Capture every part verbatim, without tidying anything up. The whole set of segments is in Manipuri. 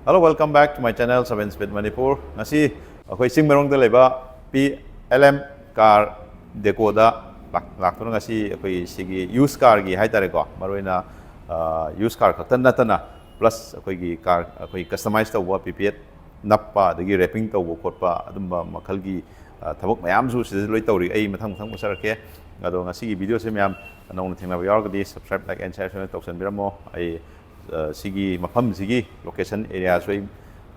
Hello, welcome back to my channel, Seven Speed Manipur. ꯉꯁꯤ ꯑꯩꯈꯣꯏ ꯆꯤꯡꯃꯩꯔꯣꯡꯗ ꯂꯩꯕ P L M Car Decoꯗ ꯂꯥꯛ-, ꯂꯥꯛꯇꯨꯅ ꯉꯁꯤ ꯑꯩꯈꯣꯏ ꯁꯤꯒꯤ used carꯒꯤ ꯍꯥꯏꯇꯥꯔꯦꯀꯣ, ꯃꯔꯨꯑꯣꯏꯅ, ꯑ, used car ꯈꯛꯇ ꯅꯠꯇꯅ, plus ꯑꯩꯈꯣꯏꯒꯤ car ꯑꯩꯈꯣꯏ customize ꯇꯧꯕ, P P F ꯅꯞꯄ, ꯑꯗꯒꯤ wrapping ꯇꯧꯕ ꯈꯣꯠꯄ, ꯑꯗꯨꯝꯕ ꯃꯈꯜꯒꯤ, ꯑ, ꯊꯕꯛ ꯃꯌꯥꯝꯁꯨ ꯁꯤꯗ ꯂꯣꯏ ꯇꯧꯔꯤ꯫ ꯑꯩ ꯃꯊꯪ ꯃꯊꯪ ꯎꯠꯆꯔꯛꯀꯦ꯫ ꯑꯗꯣ ꯉꯁꯤꯒꯤ videoꯁꯦ ꯃꯌꯥꯝ ꯅꯧꯅ ꯊꯦꯡꯅꯕ ꯌꯥꯎꯔꯒꯗꯤ subscribe, like and share ꯁꯣꯏꯗꯅ ꯇꯧꯁꯟꯕꯤꯔꯝꯃꯣ꯫ ꯑꯩ ꯑ, ꯁꯤꯒꯤ ꯃꯐꯝꯁꯤꯒꯤ location areaꯁꯨ ꯑꯩ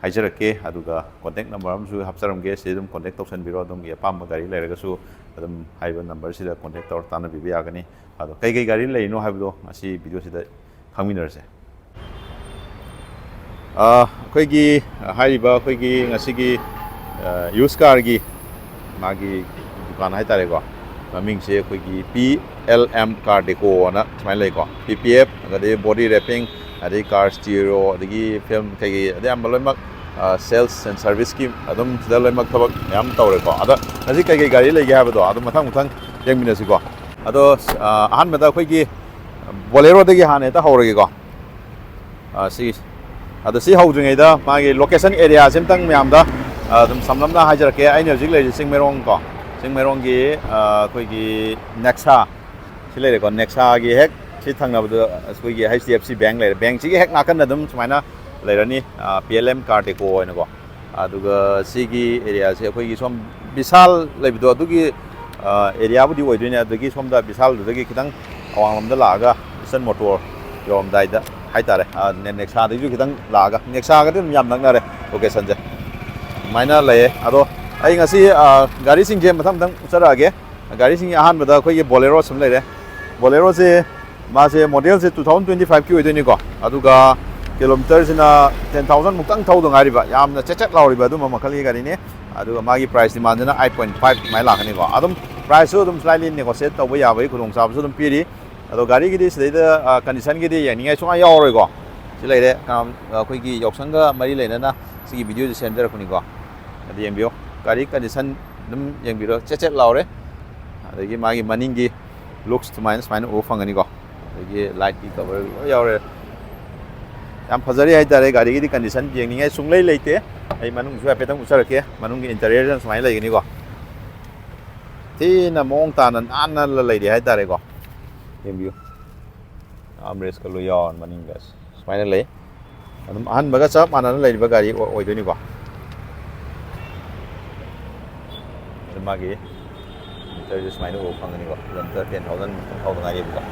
ꯍꯥꯏꯖꯔꯛꯀꯦ, ꯑꯗꯨꯒ contact number ꯑꯃꯁꯨ ꯍꯥꯞꯆꯔꯝꯒꯦ꯫ ꯁꯤꯗ ꯑꯗꯨꯝ contact ꯇꯧꯁꯟꯕꯤꯔꯣ, ꯑꯗꯣꯝꯒꯤ ꯑꯄꯥꯝꯕ ꯒꯥꯔꯤ ꯂꯩꯔꯒꯁꯨ ꯑꯗꯨꯝ ꯍꯥꯏꯔꯤꯕ numberꯁꯤꯗ contact ꯇꯧꯔ ꯇꯥꯟꯅꯕꯤꯕ ꯌꯥꯒꯅꯤ꯫ ꯑꯗꯣ ꯀꯩꯀꯩ ꯒꯥꯔꯤ ꯂꯩꯔꯤꯅꯣ ꯍꯥꯏꯕꯗꯣ ꯉꯁꯤ videoꯁꯤꯗ ꯈꯪꯃꯤꯟꯅꯔꯁꯦ꯫ ꯑ, ꯑꯩꯈꯣꯏꯒꯤ, ꯑ, ꯍꯥꯏꯔꯤꯕ ꯑꯩꯈꯣꯏꯒꯤ ꯉꯁꯤꯒꯤ, ꯑ, used carꯒꯤ ꯃꯥꯒꯤ ꯗꯨꯀꯥꯟ ꯍꯥꯏꯇꯥꯔꯦꯀꯣ, ꯃꯃꯤꯡꯁꯦ ꯑꯩꯈꯣꯏꯒꯤ P L M Car Decoꯑꯅ ꯁꯨꯃꯥꯏꯅ ꯂꯩꯀꯣ꯫ P P F, ꯑꯗꯩ body wrapping, ꯑꯗꯩ car stereo, ꯑꯗꯒꯤ film ꯀꯩꯀꯩ, ꯑꯗꯩ ꯑꯌꯥꯝꯕ ꯂꯣꯏꯅꯃꯛ, ꯑ, sales and serviceꯀꯤ ꯑꯗꯨꯝ ꯁꯤꯗ ꯂꯣꯏꯅꯃꯛ ꯊꯕꯛ ꯃꯌꯥꯝ ꯇꯧꯔꯦꯀꯣ꯫ ꯑꯗ ꯉꯁꯤ ꯀꯩꯀꯩ ꯒꯥꯔꯤ ꯂꯩꯒꯦ ꯍꯥꯏꯕꯗꯣ ꯑꯗꯨꯝ ꯃꯊꯪ ꯃꯊꯪ ꯌꯦꯡꯃꯤꯟꯅꯁꯤꯀꯣ꯫ ꯑꯗꯣ, ꯑ, ꯑꯍꯥꯟꯕꯗ ꯑꯩꯈꯣꯏꯒꯤ Boleroꯗꯒꯤ ꯍꯥꯟꯅ ꯍꯦꯛꯇ ꯍꯧꯔꯒꯦꯀꯣ꯫ ꯑ, ꯁꯤ, ꯑꯗꯣ ꯁꯤ ꯍꯧꯗ꯭ꯔꯤꯉꯩꯗ ꯃꯥꯒꯤ location areaꯁꯦ ꯑꯝꯇꯪ ꯃꯌꯥꯝꯗ, ꯑ, ꯑꯗꯨꯝ ꯁꯝꯂꯞꯅ ꯍꯥꯏꯖꯔꯛꯀꯦ꯫ ꯑꯩꯅ ꯍꯧꯖꯤꯛ ꯂꯩꯔꯤꯁꯦ ꯆꯤꯡꯃꯩꯔꯣꯡ ꯀꯣ, ꯆꯤꯡꯃꯩꯔꯣꯡꯒꯤ, ꯑ, ꯑꯩꯈꯣꯏꯒꯤ Nexa ꯁꯤ ꯂꯩꯔꯦꯀꯣ꯫ Nexaꯒꯤ ꯍꯦꯛ ꯁꯤ ꯊꯪꯅꯕꯗ ꯑꯩꯈꯣꯏꯒꯤ H D F C Bank ꯂꯩꯔꯦ꯫ Bankꯁꯤꯒꯤ ꯍꯦꯛ ꯅꯥꯀꯟꯗ ꯑꯗꯨꯝ ꯁꯨꯃꯥꯏꯅ ꯂꯩꯔꯅꯤ, ꯑ, P L M Car Deco ꯍꯥꯏꯅꯀꯣ꯫ ꯑꯗꯨꯒ ꯁꯤꯒꯤ areaꯁꯦ ꯑꯩꯈꯣꯏꯒꯤ ꯁꯣꯝ ꯕꯤꯁꯥꯜ ꯂꯩꯕꯗꯣ ꯑꯗꯨꯒꯤ, ꯑ, areaꯕꯨꯗꯤ ꯑꯣꯏꯗꯣꯏꯅꯦ꯫ ꯑꯗꯒꯤ ꯁꯣꯝꯗ ꯕꯤꯁꯥꯜꯗꯨꯗꯒꯤ ꯈꯤꯇꯪ ꯑꯋꯥꯡꯂꯣꯝꯗ ꯂꯥꯛꯑꯒ Eastern Motor ꯌꯧꯔꯝꯗꯥꯏꯗ ꯍꯥꯏꯇꯥꯔꯦ꯫ ꯑ, ꯅꯦ-, Nexaꯗꯒꯤꯁꯨ ꯈꯤꯇꯪ ꯂꯥꯛꯑꯒ, Nexaꯒꯗꯤ ꯑꯗꯨꯝ ꯌꯥꯝ ꯅꯛꯅꯔꯦ locationꯁꯦ꯫ ꯑꯗꯨꯃꯥꯏꯅ ꯂꯩꯌꯦ꯫ ꯑꯗꯣ ꯑꯩ ꯉꯁꯤ, ꯑ, ꯒꯥꯔꯤꯁꯤꯡꯁꯦ ꯃꯊꯪ ꯃꯊꯪ ꯎꯠꯆꯔꯛꯑꯒꯦ꯫ ꯒꯥꯔꯤꯁꯤꯡꯒꯤ ꯑꯍꯥꯟꯕꯗ ꯑꯩꯈꯣꯏꯒꯤ Boleroꯁꯤ ꯑꯃ ꯂꯩꯔꯦ꯫ Boleroꯁꯦ ꯃꯥꯁꯦ modelꯁꯦ two thousand twenty fiveꯀꯤ ꯑꯣꯏꯗꯣꯏꯅꯤꯀꯣ꯫ ꯑꯗꯨꯒ kilometerꯁꯤꯅ ten thousand ꯃꯨꯛꯇꯪ ꯊꯧꯗ ꯉꯥꯏꯔꯤꯕ, ꯌꯥꯝꯅ ꯆꯦꯠ ꯆꯦꯠ ꯂꯥꯎꯔꯤꯕ ꯑꯗꯨꯝꯕ ꯃꯈꯜꯒꯤ ꯒꯥꯔꯤꯅꯤ꯫ ꯑꯗꯨꯒ ꯃꯥꯒꯤ price demandꯁꯤꯅ eight point five ꯑꯗꯨꯃꯥꯏꯅ ꯂꯥꯛꯀꯅꯤꯀꯣ꯫ ꯑꯗꯨꯝ priceꯁꯨ ꯑꯗꯨꯝ slightly negotiate ꯇꯧꯕ ꯌꯥꯕꯒꯤ ꯈꯨꯗꯣꯡꯆꯥꯕꯁꯨ ꯑꯗꯨꯝ ꯄꯤꯔꯤ꯫ ꯑꯗꯣ ꯒꯥꯔꯤꯒꯤꯗꯤ ꯁꯤꯗꯩꯗ, ꯑ, conditionꯒꯤꯗꯤ ꯌꯦꯡꯅꯤꯡꯉꯥꯏ ꯁꯨꯡꯌꯥ ꯌꯥꯎꯔꯣꯏꯀꯣ꯫ ꯁꯤ ꯂꯩꯔꯦ, ꯀꯅꯥ-, ꯑꯩꯈꯣꯏꯒꯤ ꯌꯥꯎꯁꯪꯒ ꯃꯔꯤ ꯂꯩꯅꯅ ꯁꯤꯒꯤ videoꯁꯦ ꯁꯦꯝꯖꯔꯛꯄꯅꯤꯀꯣ꯫ ꯑꯗꯨ ꯌꯦꯡꯕꯤꯌꯨ, ꯒꯥꯔꯤ condition ꯑꯗꯨꯝ ꯌꯦꯡꯕꯤꯔꯣ, ꯆꯦꯠ ꯆꯦꯠ ꯂꯥꯎꯔꯦ꯫ ꯑꯗꯒꯤ ꯃꯥꯒꯤ ꯃꯅꯤꯡꯒꯤ looks ꯁꯨꯃꯥꯏꯅ, ꯁꯨꯃꯥꯏꯅ ꯎꯕ ꯐꯪꯒꯅꯤꯀꯣ꯫ ꯑꯗꯒꯤ lightꯀꯤ cover ꯂꯣꯏ ꯌꯥꯎꯔꯦ꯫ ꯌꯥꯝ ꯐꯖꯔꯤ ꯍꯥꯏꯇꯥꯔꯦ꯫ ꯒꯥꯔꯤꯒꯤꯗꯤ ꯀꯟꯗꯤꯁꯟ ꯌꯦꯡꯅꯤꯡꯉꯥꯏ ꯁꯨꯡꯂꯩ ꯂꯩꯇꯦ꯫ ꯑꯩ ꯃꯅꯨꯡꯁꯨ ꯍꯥꯏꯐꯦꯠꯇꯪ ꯎꯠꯆꯔꯛꯀꯦ꯫ ꯃꯅꯨꯡꯒꯤ ꯏꯟꯇꯔꯤꯌꯔꯁꯤꯅ ꯁꯨꯃꯥꯏꯅ ꯂꯩꯒꯅꯤꯀꯣ꯫ ꯊꯤꯅ ꯃꯑꯣꯡ ꯇꯥꯅ ꯅꯥꯟꯅ ꯂꯩꯔꯤ ꯍꯥꯏꯇꯥꯔꯦꯀꯣ꯫ ꯌꯦꯡꯕꯤꯌꯨ, ꯑꯥꯝꯔꯦꯁꯀ ꯂꯣꯏ ꯌꯥꯎꯔ ꯃꯅꯤꯡꯗ ꯁꯨꯃꯥꯏꯅ ꯂꯩ꯫ ꯑꯗꯨꯝ ꯑꯍꯟꯕꯒ ꯆꯞ ꯃꯥꯟꯅꯅ ꯂꯩꯔꯤꯕ ꯒꯥꯔꯤ ꯑꯣꯏ-, ꯑꯣꯏꯗꯣꯏꯅꯤꯀꯣ꯫ ꯑꯗꯨ ꯃꯥꯒꯤ ꯃꯤꯇꯔꯁꯦ ꯁꯨꯃꯥꯏꯅ ꯎꯕ ꯐꯪꯒꯅꯤꯀꯣ꯫ ꯀꯤꯂꯣꯃꯤꯇꯔ ꯇꯦꯟ ꯊꯥꯎꯖꯟ ꯊꯧꯗ ꯉꯥꯏꯔꯤꯕꯀꯣ꯫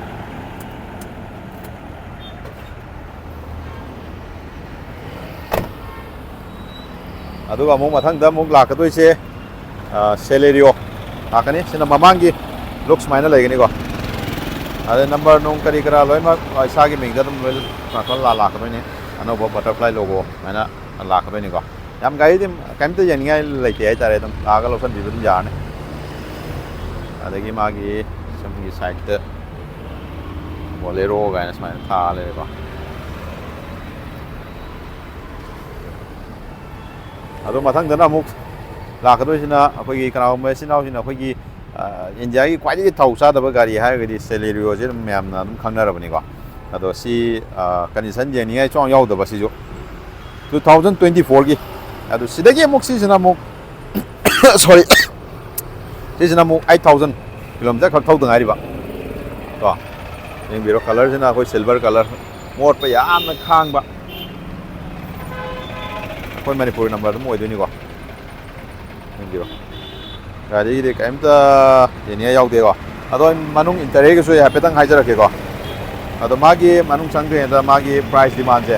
ꯑꯗꯨꯒ ꯑꯃꯨꯛ ꯃꯊꯪꯗ ꯑꯃꯨꯛ ꯂꯥꯛꯀꯗꯣꯏꯁꯦ, ꯑ, ꯁꯦꯂꯦꯔꯤꯑꯣ ꯂꯥꯛꯀꯅꯤ꯫ ꯁꯤꯅ ꯃꯃꯥꯡꯒꯤ ꯂꯨꯛ ꯁꯨꯃꯥꯏꯅ ꯂꯩꯒꯅꯤꯀꯣ꯫ ꯑꯗꯩ ꯅꯝꯕꯔ ꯅꯨꯡ ꯀꯔꯤ ꯀꯔꯥ ꯂꯣꯏꯅꯃꯛ ꯏꯁꯥꯒꯤ ꯃꯤꯡꯗ ꯑꯗꯨꯝ ꯂꯣꯏ transfer ꯂꯥ-, ꯂꯥꯛꯀꯗꯣꯏꯅꯤ꯫ ꯑꯅꯧꯕ butterfly logo ꯁꯨꯃꯥꯏꯅ ꯂꯥꯛꯀꯗꯣꯏꯅꯤꯀꯣ꯫ ꯌꯥꯝ ꯒꯥꯔꯤꯗꯤ ꯀꯩꯝꯇ ꯌꯦꯡꯅꯤꯡꯉꯥꯏ ꯂꯩꯇꯦ ꯍꯥꯏꯇꯥꯔꯦ, ꯑꯗꯨꯝ ꯂꯥꯛꯑꯒ ꯂꯧꯁꯟꯕꯤꯕ ꯑꯗꯨꯝ ꯌꯥꯔꯅꯤ꯫ ꯑꯗꯒꯤ ꯃꯥꯒꯤ ꯁꯣꯝꯒꯤ ꯁꯥꯏꯠꯇ ꯕꯣꯂꯦꯔꯣ ꯀꯥꯏꯅ ꯁꯨꯃꯥꯏꯅ ꯊꯥ ꯂꯩꯔꯦꯀꯣ꯫ ꯑꯗꯣ ꯃꯊꯪꯗꯅ ꯑꯃꯨꯛ ꯂꯥꯛꯀꯗꯣꯏꯁꯤꯅ ꯑꯩꯈꯣꯏꯒꯤ ꯀꯅꯥꯒꯨꯝꯕ ꯏꯆꯤꯟ ꯏꯅꯥꯎꯁꯤꯡꯅ ꯑꯩꯈꯣꯏꯒꯤ, ꯑ, ꯏꯟꯗꯤꯌꯥꯒꯤ ꯈ꯭ꯋꯥꯏꯗꯒꯤ ꯊꯥꯎ ꯆꯥꯗꯕ ꯒꯥꯔꯤ ꯍꯥꯏꯔꯒꯗꯤ ꯁꯦꯂꯦꯔꯤꯑꯣꯁꯦ ꯑꯗꯨꯝ ꯃꯌꯥꯝꯅ ꯑꯗꯨꯝ ꯈꯪꯅꯔꯕꯅꯤꯀꯣ꯫ ꯑꯗꯣ ꯁꯤ, ꯑ, ꯀꯟꯗꯤꯁꯟ ꯌꯦꯡꯅꯤꯡꯉꯥꯏ ꯁꯨꯡꯌꯥꯎ ꯌꯥꯎꯗꯕ ꯁꯤꯁꯨ꯫ Two thousand twenty fourꯒꯤ꯫ ꯑꯗꯨ ꯁꯤꯗꯒꯤ ꯑꯃꯨꯛ ꯁꯤꯁꯤꯅ ꯑꯃꯨꯛ, sorry, ꯁꯤꯁꯤꯅ ꯑꯃꯨꯛ eight thousand kilometer ꯈꯛ ꯊꯧꯗ ꯉꯥꯏꯔꯤꯕ꯫ ꯀꯣ, ꯌꯦꯡꯕꯤꯔꯣ, colourꯁꯤꯅ ꯑꯩꯈꯣꯏ silver colour, ꯃꯣꯠꯄ ꯌꯥꯝꯅ ꯈꯥꯡꯕ꯫ ꯑꯩꯈꯣꯏ ꯃꯅꯤꯄꯨꯔ number ꯑꯗꯨꯝ ꯑꯣꯏꯗꯣꯏꯅꯤꯀꯣ꯫ ꯌꯦꯡꯕꯤꯔꯣ꯫ ꯒꯥꯔꯤꯒꯤꯗꯤ ꯀꯔꯤꯝꯇ ꯌꯦꯡꯅꯤꯡꯉꯥꯏ ꯌꯥꯎꯗꯦꯀꯣ꯫ ꯑꯗꯣ ꯑꯩ ꯃꯅꯨꯡ interiorꯒꯤꯁꯨ ꯑꯩ ꯍꯥꯏꯐꯦꯠꯇꯪ ꯍꯥꯏꯖꯔꯛꯀꯦꯀꯣ꯫ ꯑꯗꯣ ꯃꯥꯒꯤ ꯃꯅꯨꯡ ꯆꯪꯗ꯭ꯔꯤꯉꯩꯗ ꯃꯥꯒꯤ price demandꯁꯦ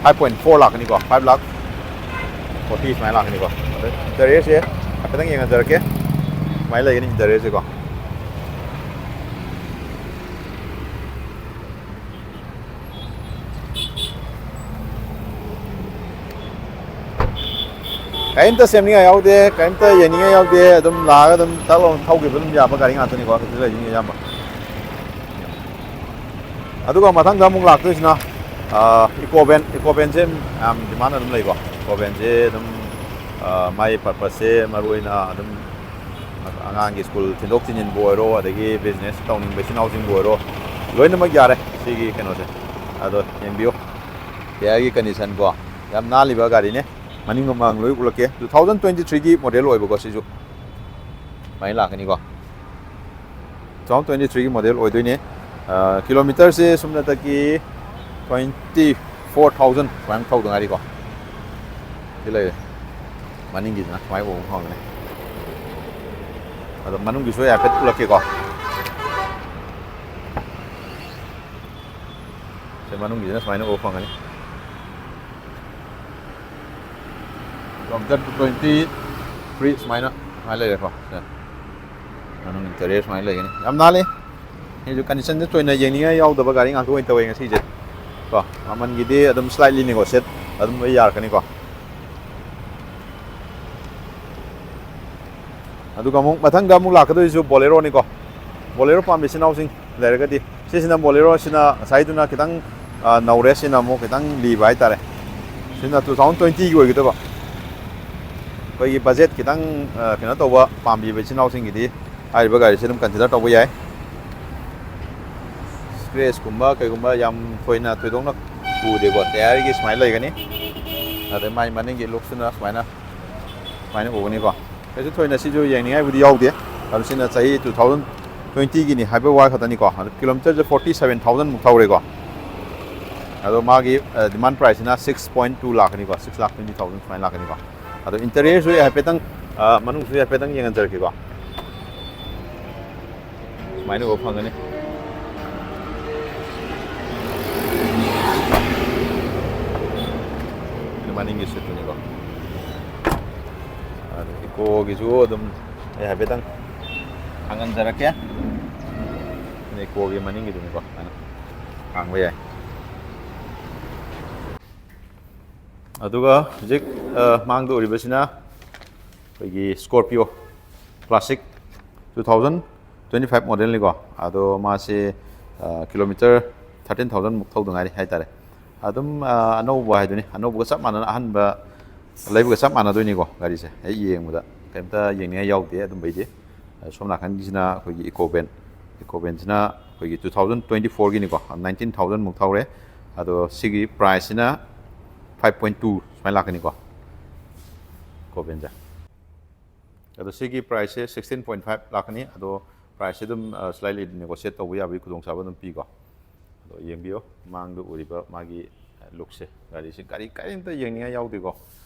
five point four ꯂꯥꯛꯀꯅꯤꯀꯣ, five lakh forty ꯁꯨꯃꯥꯏꯅ ꯂꯥꯛꯀꯅꯤꯀꯣ꯫ ꯑꯗꯣ interiorꯁꯦ ꯍꯥꯏꯐꯦꯠꯇꯪ ꯌꯦꯡꯍꯟꯖꯔꯛꯀꯦ꯫ ꯁꯨꯃꯥꯏꯅ ꯂꯩꯒꯅꯤ interiorꯁꯦꯀꯣ꯫ ꯀꯔꯤꯝꯇ ꯁꯦꯝꯅꯤꯡꯉꯥꯏ ꯌꯥꯎꯗꯦ, ꯀꯔꯤꯝꯇ ꯌꯦꯡꯅꯤꯡꯉꯥꯏ ꯌꯥꯎꯗꯦ꯫ ꯑꯗꯨꯝ ꯂꯥꯛꯑꯒ ꯑꯗꯨꯝ ꯇꯛ ꯂꯥꯎꯅ ꯊꯧꯈꯤꯕ ꯑꯗꯨꯝ ꯌꯥꯕ ꯒꯥꯔꯤ ꯉꯥꯛꯇꯅꯤꯀꯣ ꯍꯧꯖꯤꯛ ꯂꯩꯔꯤꯁꯤꯡꯁꯦ ꯑꯌꯥꯝꯕ꯫ ꯑꯗꯨꯒ ꯃꯊꯪꯗ ꯑꯃꯨꯛ ꯂꯥꯛꯇꯣꯏꯁꯤꯅ, ꯑ, ꯏꯀꯣ ꯚꯦꯟ꯫ ꯏꯀꯣ ꯚꯦꯟꯁꯦ ꯌꯥꯝ demand ꯑꯗꯨꯝ ꯂꯩꯀꯣ꯫ ꯏꯀꯣ ꯚꯦꯟꯁꯦ ꯑꯗꯨꯝ, ꯑ, ꯃꯥꯏ purposeꯁꯦ ꯃꯔꯨꯑꯣꯏꯅ ꯑꯗꯨꯝ ꯑꯉꯥꯡꯒꯤ ꯁ꯭ꯀꯨꯜ ꯊꯤꯟꯗꯣꯛ ꯊꯤꯟꯖꯤꯟꯕꯨ ꯑꯣꯏꯔꯣ, ꯑꯗꯒꯤ business ꯇꯧꯅꯤꯡꯕ ꯏꯆꯤꯟ ꯏꯅꯥꯎꯁꯤꯡꯕꯨ ꯑꯣꯏꯔꯣ, ꯂꯣꯏꯅꯃꯛ ꯌꯥꯔꯦ ꯁꯤꯒꯤ ꯀꯩꯅꯣꯁꯦ꯫ ꯑꯗꯣ ꯌꯦꯡꯕꯤꯌꯨ, ꯇꯌꯥꯔꯒꯤ ꯀꯟꯗꯤꯁꯟ ꯀꯣ, ꯌꯥꯝ ꯅꯥꯜꯂꯤꯕ ꯒꯥꯔꯤꯅꯦ꯫ ꯃꯅꯤꯡ ꯃꯃꯥꯡ ꯂꯣꯏ ꯎꯠꯂꯛꯀꯦ꯫ Two thousand twenty three ꯒꯤ ꯃꯣꯗꯦꯜ ꯑꯣꯏꯕꯀꯣ ꯁꯤꯁꯨ꯫ ꯁꯨꯃꯥꯏꯅ ꯂꯥꯛꯀꯅꯤꯀꯣ꯫ Two thousand twenty three ꯒꯤ ꯃꯣꯗꯦꯜ ꯑꯣꯏꯗꯣꯏꯅꯦ꯫ ꯀꯤꯂꯣꯃꯤꯇꯔꯁꯦ ꯁꯨꯞꯅꯇꯒꯤ twenty four thousand ꯁꯨꯃꯥꯏꯅ ꯊꯧꯗ ꯉꯥꯏꯔꯤꯀꯣ꯫ ꯁꯤ ꯂꯩꯔꯦ꯫ ꯃꯅꯤꯡꯒꯤꯁꯤꯅ ꯁꯨꯃꯥꯏꯅ ꯎꯕ ꯐꯪꯒꯅꯤ꯫ ꯑꯗꯣ ꯃꯅꯨꯡꯒꯤꯁꯨ ꯑꯩ ꯍꯥꯏꯐꯦꯠ ꯎꯠꯂꯛꯀꯦꯀꯣ꯫ ꯁꯤ ꯃꯅꯨꯡꯒꯤꯁꯤꯅ ꯁꯨꯃꯥꯏꯅ ꯎꯕ ꯐꯪꯒꯅꯤ꯫ Kilometer twenty three ꯁꯨꯃꯥꯏꯅ, ꯁꯨꯃꯥꯏꯅ ꯂꯩꯔꯦꯀꯣ꯫ ꯁꯦ꯫ ꯃꯅꯨꯡ interior ꯁꯨꯃꯥꯏꯅ ꯂꯩꯒꯅꯤ꯫ ꯌꯥꯝ ꯅꯥꯜꯂꯤ꯫ ꯁꯤꯁꯨ ꯀꯟꯗꯤꯁꯟꯁꯦ ꯊꯣꯏꯅ ꯌꯦꯡꯅꯤꯡꯉꯥꯏ ꯌꯥꯎꯗꯕ ꯒꯥꯔꯤ ꯉꯥꯛꯇ ꯑꯣꯏꯅ ꯇꯧꯋꯦ ꯉꯁꯤꯁꯦ꯫ ꯀꯣ, ꯃꯃꯜꯒꯤꯗꯤ ꯑꯗꯨꯝ slightly negotiate ꯑꯗꯨꯝ ꯂꯣꯏ ꯌꯥꯔꯛꯀꯅꯤꯀꯣ꯫ ꯑꯗꯨꯒ ꯑꯃꯨꯛ ꯃꯊꯪꯗ ꯑꯃꯨꯛ ꯂꯥꯛꯀꯗꯣꯏꯁꯤꯁꯨ Boleroꯅꯤꯀꯣ꯫ Bolero ꯄꯥꯝꯕ ꯏꯆꯤꯟ ꯏꯅꯥꯎꯁꯤꯡ ꯂꯩꯔꯒꯗꯤ, ꯁꯤꯁꯤꯅ Bolero, ꯁꯤꯅ ꯉꯁꯥꯏꯗꯨꯅ ꯈꯤꯇꯪ, ꯑ, ꯅꯧꯔꯦ, ꯁꯤꯅ ꯑꯃꯨꯛ ꯈꯤꯇꯪ ꯂꯤꯕ ꯍꯥꯏꯇꯥꯔꯦ꯫ ꯁꯤꯅ two thousand twenty ꯒꯤ ꯑꯣꯏꯒꯗꯕ꯫ ꯑꯩꯈꯣꯏꯒꯤ budget ꯈꯤꯇꯪ, ꯑ, ꯀꯩꯅꯣ ꯇꯧꯕ ꯄꯥꯝꯕꯤꯕ ꯏꯆꯤꯟ ꯏꯅꯥꯎꯁꯤꯡꯒꯤꯗꯤ ꯍꯥꯏꯔꯤꯕ ꯒꯥꯔꯤꯁꯦ ꯑꯗꯨꯝ consider ꯇꯧꯕ ꯌꯥꯏ꯫ Scratchꯀꯨꯝꯕ ꯀꯩꯒꯨꯝꯕ ꯌꯥꯝ ꯊꯣꯏꯅ ꯊꯣꯏꯗꯣꯛꯅ ꯎꯗꯦꯀꯣ꯫ Tyreꯒꯤ ꯁꯨꯃꯥꯏꯅ ꯂꯩꯒꯅꯤ꯫ ꯑꯗꯩ ꯃꯥꯏ ꯃꯅꯤꯡꯒꯤ lookꯁꯤꯅ ꯁꯨꯃꯥꯏꯅ, ꯁꯨꯃꯥꯏꯅ ꯎꯒꯅꯤꯀꯣ꯫ ꯀꯩꯁꯨ ꯊꯣꯏꯅ ꯁꯤꯁꯨ ꯌꯦꯡꯅꯤꯡꯉꯥꯏꯕꯨꯗꯤ ꯌꯥꯎꯗꯦ꯫ ꯑꯗꯨ ꯁꯤꯅ ꯆꯍꯤ two thousand twenty ꯒꯤꯅꯤ ꯍꯥꯏꯕ ꯋꯥ ꯈꯛꯇꯅꯤꯀꯣ꯫ ꯑꯗꯨ kilometerꯁꯦ forty seven thousand ꯃꯨꯛ ꯊꯧꯔꯦꯀꯣ꯫ ꯑꯗꯣ ꯃꯥꯒꯤ, ꯑ, demand priceꯁꯤꯅ six point two ꯂꯥꯛꯀꯅꯤꯀꯣ, six lakh twenty thousand ꯁꯨꯃꯥꯏꯅ ꯂꯥꯛꯀꯅꯤꯀꯣ꯫ ꯑꯗꯣ interiorꯁꯨ ꯑꯩ ꯍꯥꯏꯐꯦꯠꯇꯪ, ꯑ, ꯃꯅꯨꯡꯁꯨ ꯑꯩ ꯍꯥꯏꯐꯦꯠꯇꯪ ꯌꯦꯡꯍꯟꯖꯔꯛꯀꯦꯀꯣ꯫ ꯁꯨꯃꯥꯏꯅ ꯎꯕ ꯐꯪꯒꯅꯤ꯫ ꯁꯤ ꯃꯅꯤꯡꯒꯤ seatꯇꯨꯅꯤꯀꯣ꯫ ꯑꯗꯣ Ecoꯒꯤꯁꯨ ꯑꯗꯨꯝ ꯑꯩ ꯍꯥꯏꯐꯦꯠꯇꯪ ꯍꯥꯡꯍꯟꯖꯔꯛꯀꯦ꯫ Ecoꯒꯤ ꯃꯅꯤꯡꯒꯤꯗꯨꯅꯤꯀꯣ, ꯁꯨꯃꯥꯏꯅ ꯍꯥꯡꯕ ꯌꯥꯏ꯫ ꯑꯗꯨꯒ ꯍꯧꯖꯤꯛ, ꯑ, ꯃꯥꯡꯗ ꯎꯔꯤꯕꯁꯤꯅ ꯑꯩꯈꯣꯏꯒꯤ Scorpio Classic two thousand twenty five modelꯅꯤꯀꯣ꯫ ꯑꯗꯣ ꯃꯥꯁꯦ, ꯑ, kilometer thirteen thousand ꯃꯨꯛ ꯊꯧꯗ ꯉꯥꯏꯔꯤ ꯍꯥꯏꯇꯥꯔꯦ꯫ ꯑꯗꯨꯝ, ꯑ, ꯑꯅꯧꯕ ꯍꯥꯏꯗꯨꯅꯤ, ꯑꯅꯧꯕꯒ ꯆꯞ ꯃꯥꯟꯅꯅ, ꯑꯍꯟꯕ ꯂꯩꯕꯒ ꯆꯞ ꯃꯥꯟꯅꯗꯣꯏꯅꯤꯀꯣ꯫ ꯒꯥꯔꯤꯁꯦ ꯍꯦꯛ ꯌꯦꯡꯕꯗ ꯀꯩꯝꯇ ꯌꯦꯡꯅꯤꯡꯉꯥꯏ ꯌꯥꯎꯗꯦ ꯑꯗꯨꯝꯕꯩꯗꯤ꯫ ꯑ, ꯁꯣꯝ ꯅꯥꯀꯟꯒꯤꯁꯤꯅ ꯑꯩꯈꯣꯏꯒꯤ Ecovan, Ecovanꯁꯤꯅ ꯑꯩꯈꯣꯏꯒꯤ two thousand twenty fourꯒꯤꯅꯤꯀꯣ, nineteen thousand ꯃꯨꯛ ꯊꯧꯔꯦ꯫ ꯑꯗꯣ ꯁꯤꯒꯤ ꯄ꯭ꯔꯥꯏꯁꯁꯤꯅ five point two ꯁꯨꯃꯥꯏꯅ ꯂꯥꯛꯀꯅꯤꯀꯣ, ꯀꯣꯕꯦꯟꯁꯦ꯫ ꯑꯗꯣ ꯁꯤꯒꯤ ꯄ꯭ꯔꯥꯏꯁꯁꯦ sixteen point five ꯂꯥꯛꯀꯅꯤ꯫ ꯑꯗꯣ ꯄ꯭ꯔꯥꯏꯁꯁꯦ ꯑꯗꯨꯝ ꯁ꯭ꯂꯥꯏꯠꯂꯤ ꯅꯦꯒꯣꯁꯤꯌꯦꯠ ꯇꯧꯕ ꯌꯥꯕꯒꯤ ꯈꯨꯗꯣꯡꯆꯥꯕ ꯑꯗꯨꯝ ꯄꯤꯀꯣ꯫ ꯑꯗꯣ ꯌꯦꯡꯕꯤꯌꯣ, ꯃꯥꯡꯗ ꯎꯔꯤꯕ ꯃꯥꯒꯤ ꯂꯨꯛꯁꯦ꯫ ꯒꯥꯔꯤꯁꯦ ꯒꯥꯔꯤ ꯀꯔꯤꯝꯇ ꯌꯦꯡꯅꯤꯡꯉꯥꯏ ꯌꯥꯎꯗꯦꯀꯣ꯫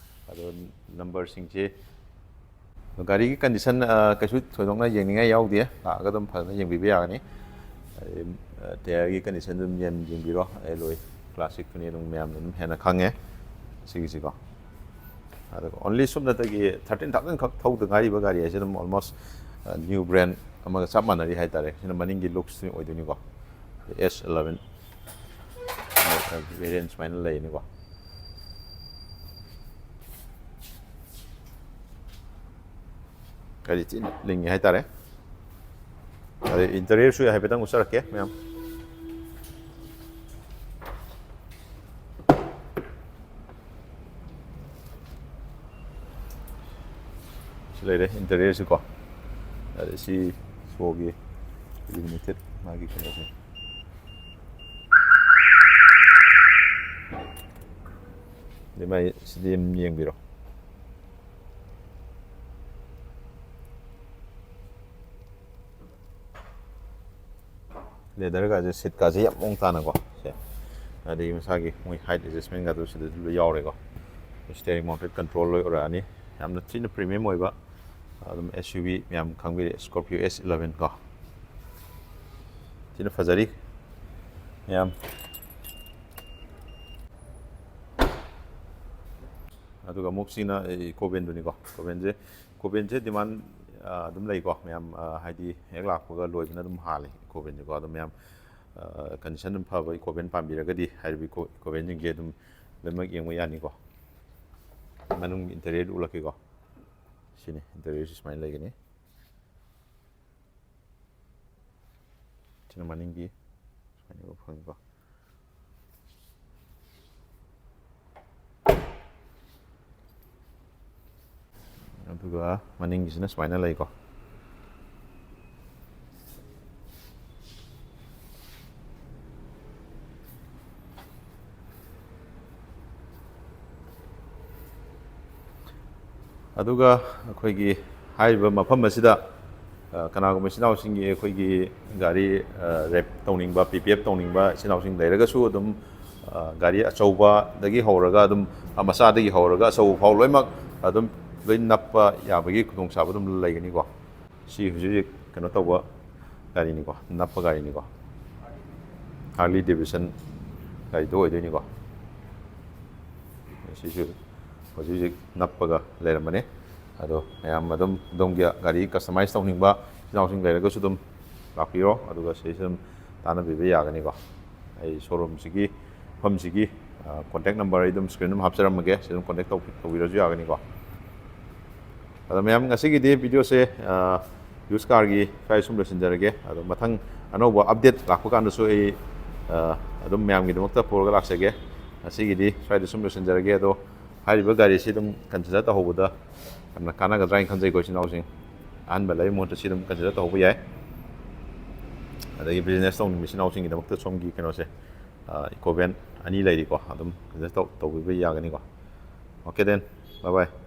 ꯑꯗꯣ ꯅꯝꯕꯔꯁꯤꯡꯁꯦ, ꯒꯥꯔꯤꯒꯤ ꯀꯟꯗꯤꯁꯟ ꯀꯩꯁꯨ ꯊꯣꯏꯗꯣꯛꯅ ꯌꯦꯡꯅꯤꯡꯉꯥꯏ ꯌꯥꯎꯗꯦ꯫ ꯂꯥꯛꯑꯒ ꯑꯗꯨꯝ ꯐꯖꯅ ꯌꯦꯡꯕꯤꯕ ꯌꯥꯒꯅꯤ꯫ ꯑꯗꯩ ꯇꯌꯥꯔꯒꯤ ꯀꯟꯗꯤꯁꯟ ꯑꯗꯨꯝ ꯌꯦꯡ ꯌꯦꯡꯕꯤꯔꯣ꯫ ꯑꯦꯂꯣꯏ ꯀ꯭ꯂꯥꯁꯤꯛꯇꯨꯅꯤ ꯑꯗꯨꯝ ꯃꯌꯥꯝꯅ ꯑꯗꯨꯝ ꯍꯦꯟꯅ ꯈꯪꯉꯦ ꯁꯤꯒꯤꯁꯤꯀꯣ꯫ ꯑꯗꯨꯒ ꯑꯣꯟꯂꯤ ꯁꯨꯞꯅꯇꯒꯤ thirteen thousand ꯈꯛ ꯊꯧꯗ ꯉꯥꯏꯔꯤꯕ ꯒꯥꯔꯤ ꯍꯥꯏꯁꯦ ꯑꯗꯨꯝ ꯑꯣꯜꯃꯣꯁ ꯅ꯭ꯌꯨ ꯕ꯭ꯔꯦꯟ ꯑꯃꯒ ꯆꯞ ꯃꯥꯟꯅꯔꯤ ꯍꯥꯏꯇꯥꯔꯦ꯫ ꯁꯤꯅ ꯃꯅꯤꯡꯒꯤ ꯂꯨꯛꯁꯇꯨꯅꯤ ꯑꯣꯏꯗꯣꯏꯅꯤꯀꯣ꯫ S eleven ꯚꯦꯔꯤꯌꯦꯟ ꯁꯨꯃꯥꯏꯅ ꯂꯩꯅꯤꯀꯣ꯫ ꯒꯥꯔꯤ ꯊꯤꯅ ꯂꯤꯡꯉꯦ ꯍꯥꯏꯇꯥꯔꯦ꯫ ꯑꯗꯩ ꯏꯟꯇꯔꯤꯌꯔꯁꯨ ꯍꯥꯏꯐꯦꯠꯇꯪ ꯎꯠꯆꯔꯛꯀꯦ ꯃꯌꯥꯝ꯫ ꯁꯤ ꯂꯩꯔꯦ ꯏꯟꯇꯔꯤꯌꯔꯁꯤꯀꯣ꯫ ꯑꯗꯩ ꯁꯤ ꯁꯣꯒꯤ ꯏꯂꯨꯃꯤꯅꯦꯇꯦꯠ ꯃꯥꯒꯤ ꯀꯩꯅꯣꯁꯦ꯫ ꯑꯗꯩ ꯃꯥꯏ ꯁꯤꯗꯤ ꯑꯗꯨꯝ ꯌꯦꯡꯕꯤꯔꯣ꯫ ꯂꯦꯗꯔꯒꯁꯦ, ꯁꯤꯠꯀꯁꯦ ꯌꯥꯝ ꯃꯑꯣꯡ ꯇꯥꯅꯀꯣ꯫ ꯁꯦ, ꯑꯗꯒꯤ ꯃꯁꯥꯒꯤ ꯃꯣꯏ ꯍꯥꯏꯠ ꯑꯦꯗꯖꯁꯃꯦꯟꯒꯗꯣ ꯁꯤꯗꯁꯨ ꯂꯣꯏ ꯌꯥꯎꯔꯦꯀꯣ꯫ ꯁ꯭ꯇꯤꯌꯔꯤꯡ ꯃꯥꯎꯟꯇꯦꯠ ꯀꯟꯇ꯭ꯔꯣꯜ ꯂꯣꯏ ꯑꯣꯏꯔꯛꯑꯅꯤ꯫ ꯌꯥꯝꯅ ꯊꯤꯅ ꯄ꯭ꯔꯤꯃꯤꯌꯝ ꯑꯣꯏꯕ ꯑꯗꯨꯝ S U V ꯃꯌꯥꯝ ꯈꯪꯕꯤꯔꯦ, Scorpio S eleven ꯀꯣ꯫ ꯊꯤꯅ ꯐꯖꯔꯤ ꯃꯌꯥꯝ꯫ ꯑꯗꯨꯒ ꯑꯃꯨꯛ ꯁꯤꯅ ꯏꯀꯣ ꯚꯦꯟꯗꯨꯅꯤꯀꯣ꯫ ꯏꯀꯣ ꯚꯦꯟꯁꯦ, ꯏꯀꯣ ꯚꯦꯟꯁꯦ ꯗꯤꯃꯥꯟ ꯑꯗꯨꯝ ꯂꯩꯀꯣ ꯃꯌꯥꯝ, ꯍꯥꯏꯗꯤ ꯍꯦꯛ ꯂꯥꯛꯄꯒ ꯂꯣꯏꯕꯅ ꯑꯗꯨꯝ ꯍꯥꯜꯂꯦ ꯏꯀꯣ ꯚꯦꯟꯁꯦꯀꯣ꯫ ꯑꯗꯣ ꯃꯌꯥꯝ ꯀꯟꯗꯤꯁꯟ ꯑꯗꯨꯝ ꯐꯕ ꯏꯀꯣ ꯚꯦꯟ ꯄꯥꯝꯕꯤꯔꯒꯗꯤ ꯍꯥꯏꯔꯤꯕ ꯏꯀꯣ, ꯏꯀꯣ ꯚꯦꯟꯁꯤꯡꯁꯦ ꯑꯗꯨꯝ ꯂꯣꯏꯅꯃꯛ ꯌꯦꯡꯕ ꯌꯥꯅꯤꯀꯣ꯫ ꯃꯅꯨꯡꯒꯤ ꯏꯟꯇꯔꯤꯌꯔꯗꯨ ꯎꯠꯂꯛꯀꯦꯀꯣ꯫ ꯁꯤꯅꯤ ꯏꯟꯇꯔꯤꯌꯔꯁꯤ ꯁꯨꯃꯥꯏꯅ ꯂꯩꯒꯅꯤ꯫ ꯁꯤꯅ ꯃꯅꯤꯡꯒꯤ ꯁꯨꯃꯥꯏꯅ ꯎꯕ ꯐꯪꯉꯤꯀꯣ꯫ ꯑꯗꯨꯒ ꯃꯅꯤꯡꯒꯤꯁꯤꯅ ꯁꯨꯃꯥꯏꯅ ꯂꯩꯀꯣ꯫ ꯑꯗꯨꯒ ꯑꯩꯈꯣꯏꯒꯤ ꯍꯥꯏꯔꯤꯕ ꯃꯐꯝ ꯑꯁꯤꯗ, ꯑ, ꯀꯅꯥꯒꯨꯝꯕ ꯏꯆꯤꯟ ꯏꯅꯥꯎꯁꯤꯡꯒꯤ ꯑꯩꯈꯣꯏꯒꯤ ꯒꯥꯔꯤ, ꯑ, ꯔꯦꯞ ꯇꯧꯅꯤꯡꯕ, ꯄꯤ ꯄꯤ ꯑꯦꯐ ꯇꯧꯅꯤꯡꯕ ꯏꯆꯤꯟ ꯏꯅꯥꯎꯁꯤꯡ ꯂꯩꯔꯒꯁꯨ ꯑꯗꯨꯝ, ꯑ, ꯒꯥꯔꯤ ꯑꯆꯧꯕꯗꯒꯤ ꯍꯧꯔꯒ ꯑꯗꯨꯝ, ꯑ, ꯃꯆꯥꯗꯒꯤ ꯍꯧꯔꯒ ꯑꯆꯧꯕ ꯐꯥꯎ ꯂꯣꯏꯅꯃꯛ ꯑꯗꯨꯝ ꯂꯣꯏ ꯅꯞꯄ ꯌꯥꯕꯒꯤ ꯈꯨꯗꯣꯡꯆꯥꯕ ꯑꯗꯨꯝ ꯂꯩꯒꯅꯤꯀꯣ꯫ ꯁꯤ ꯍꯧꯖꯤꯛ ꯍꯧꯖꯤꯛ ꯀꯩꯅꯣ ꯇꯧꯕ ꯒꯥꯔꯤꯅꯤꯀꯣ, ꯅꯞꯄ ꯒꯥꯔꯤꯅꯤꯀꯣ꯫ ꯍꯥꯔꯂꯤ ꯗꯦꯕꯤꯁꯟ ꯒꯥꯔꯤꯗꯣ ꯑꯣꯏꯗꯣꯏꯅꯤꯀꯣ꯫ ꯁꯤꯁꯨ ꯍꯧꯖꯤꯛ ꯍꯧꯖꯤꯛ ꯅꯞꯄꯒ ꯂꯩꯔꯝꯕꯅꯦ꯫ ꯑꯗꯣ ꯃꯌꯥꯝ ꯑꯗꯨꯝ ꯑꯗꯣꯝꯒꯤ ꯒꯥꯔꯤ ꯀꯁꯇꯃꯥꯏꯁ ꯇꯧꯅꯤꯡꯕ ꯏꯆꯤꯟ ꯏꯅꯥꯎꯁꯤꯡ ꯂꯩꯔꯒꯁꯨ ꯑꯗꯨꯝ ꯂꯥꯛꯄꯤꯔꯣ, ꯑꯗꯨꯒ ꯁꯤꯗꯩꯁꯤꯗ ꯑꯗꯨꯝ ꯇꯥꯟꯅꯕꯤꯕ ꯌꯥꯒꯅꯤꯀꯣ꯫ ꯑꯩ ꯁꯣꯔꯨꯝꯁꯤꯒꯤ, ꯃꯐꯝꯁꯤꯒꯤ, ꯑ, ꯀꯣꯟꯇꯦꯛ ꯅꯝꯕꯔ ꯑꯩ ꯑꯗꯨꯝ ꯁ꯭ꯀ꯭ꯔꯤꯟ ꯑꯗꯨꯝ ꯍꯥꯞꯆꯔꯝꯃꯒꯦ, ꯁꯤ ꯑꯗꯨꯝ ꯀꯣꯟꯇꯦꯛ ꯇꯧꯕꯤ-, ꯇꯧꯕꯤꯔꯁꯨ ꯌꯥꯒꯅꯤꯀꯣ꯫ ꯑꯗꯣ ꯃꯌꯥꯝ, ꯉꯁꯤꯒꯤꯗꯤ ꯚꯤꯗꯤꯑꯣꯁꯦ, ꯑ, ꯌꯨꯁ ꯀꯥꯔꯒꯤ ꯁ꯭ꯋꯥꯏ ꯁꯨꯝ ꯂꯣꯏꯁꯤꯟꯖꯔꯒꯦ꯫ ꯑꯗꯣ ꯃꯊꯪ ꯑꯅꯧꯕ ꯑꯞꯗꯦꯠ ꯂꯥꯛꯄ ꯀꯥꯟꯗꯁꯨ ꯑꯩ, ꯑ, ꯑꯗꯨꯝ ꯃꯌꯥꯝꯒꯤꯗꯃꯛꯇ ꯄꯨꯔꯒ ꯂꯥꯛꯆꯒꯦ꯫ ꯉꯁꯤꯒꯤꯗꯤ ꯁ꯭ꯋꯥꯏꯗ ꯁꯨꯝ ꯂꯣꯏꯁꯤꯟꯖꯔꯒꯦ꯫ ꯑꯗꯣ ꯍꯥꯏꯔꯤꯕ ꯒꯥꯔꯤꯁꯤ ꯑꯗꯨꯝ ꯀꯟꯁꯤꯗꯔ ꯇꯧꯍꯧꯕꯗ ꯌꯥꯝꯅ ꯀꯥꯟꯅꯒꯗ꯭ꯔꯥ ꯍꯥꯏꯅ ꯈꯟꯖꯩꯀꯣ, ꯏꯆꯤꯟ ꯏꯅꯥꯎꯁꯤꯡ꯫ ꯑꯍꯥꯟꯕ ꯂꯩꯕ ꯃꯍꯨꯠꯇ ꯁꯤ ꯑꯗꯨꯝ ꯀꯟꯁꯤꯗꯔ ꯇꯧꯍꯧꯕ ꯌꯥꯏ꯫ ꯑꯗꯒꯤ ꯕꯤꯖꯤꯅꯦꯁ ꯇꯧꯅꯤꯡꯕ ꯏꯆꯤꯟ ꯏꯅꯥꯎꯁꯤꯡꯒꯤꯗꯃꯛꯇ ꯁꯣꯝꯒꯤ ꯀꯩꯅꯣꯁꯦ, ꯑ, ꯏꯀꯣ ꯚꯦꯟ ꯑꯅꯤ ꯂꯩꯔꯤꯀꯣ, ꯑꯗꯨꯝ ꯀꯟꯁꯤꯗꯔ ꯇꯧ-, ꯇꯧꯕꯤꯕ ꯌꯥꯒꯅꯤꯀꯣ꯫ Okay then, bye bye꯫